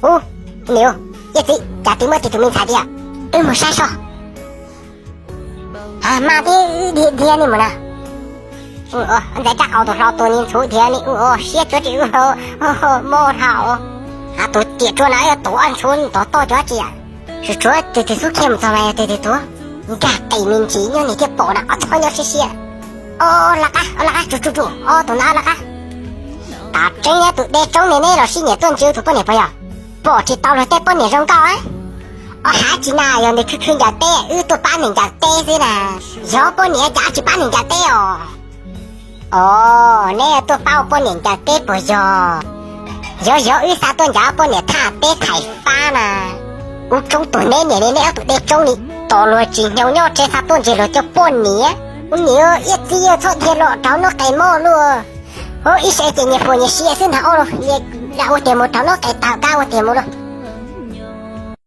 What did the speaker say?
Ub, niam, yawm txiv, cas twb muaj tus me ntxhais tiag, wb mus saib soj. Mas thiab, wb dhia ni mus na. Ntxhais raj qau tus hlob tus ni ntxhuv dhia ni, ua siab tsuav tsis ua, mob dhau. Tus riam ruam na yog tus ntxhuv tod toj cov tsi, tsuav tus twg xub khiaj mus txog mas yog tus twg tuag. Nkag qis me ntsis nyob nig thiaj pom na, ob txhob nyob siab siab. Ob laj qab, ob laj qab, tsuj tsuj tsuj, ob tus na ob laj qab. Tam tseeb nyob tus dej tsoob ne neb los sib nyiam tuaj ntsib tus poj niam puas yog? Pom tsis tau luag tej poj niam zoo nkauj. Ob hav tsis na, yog nws khwv khwv ncaws teb, wb tuaj pab nws ncaws teb xwb na. Yog poj niam cas tsis pab nws ncaws teb os? Os, neb tuaj pab ua poj niam ncaws teb puas yog? Yog yog, wb xa tuaj ncaws poj niam thaj teb thaiv fab na. Ub, tsoob tuag neb niam, neb ob tus dej tsoob ni, tos luag tsis hnyoo nyob tsev xa tuaj ntsib luag cov poj niam. Ub niam, ib txij yog txhob dhia los rau nub qes mog luj. Ub, ib sij ces nyias puas nyias sia xwb ntag os. Ua tiag mus rau nub qes tawm kab ua tiag mus luj.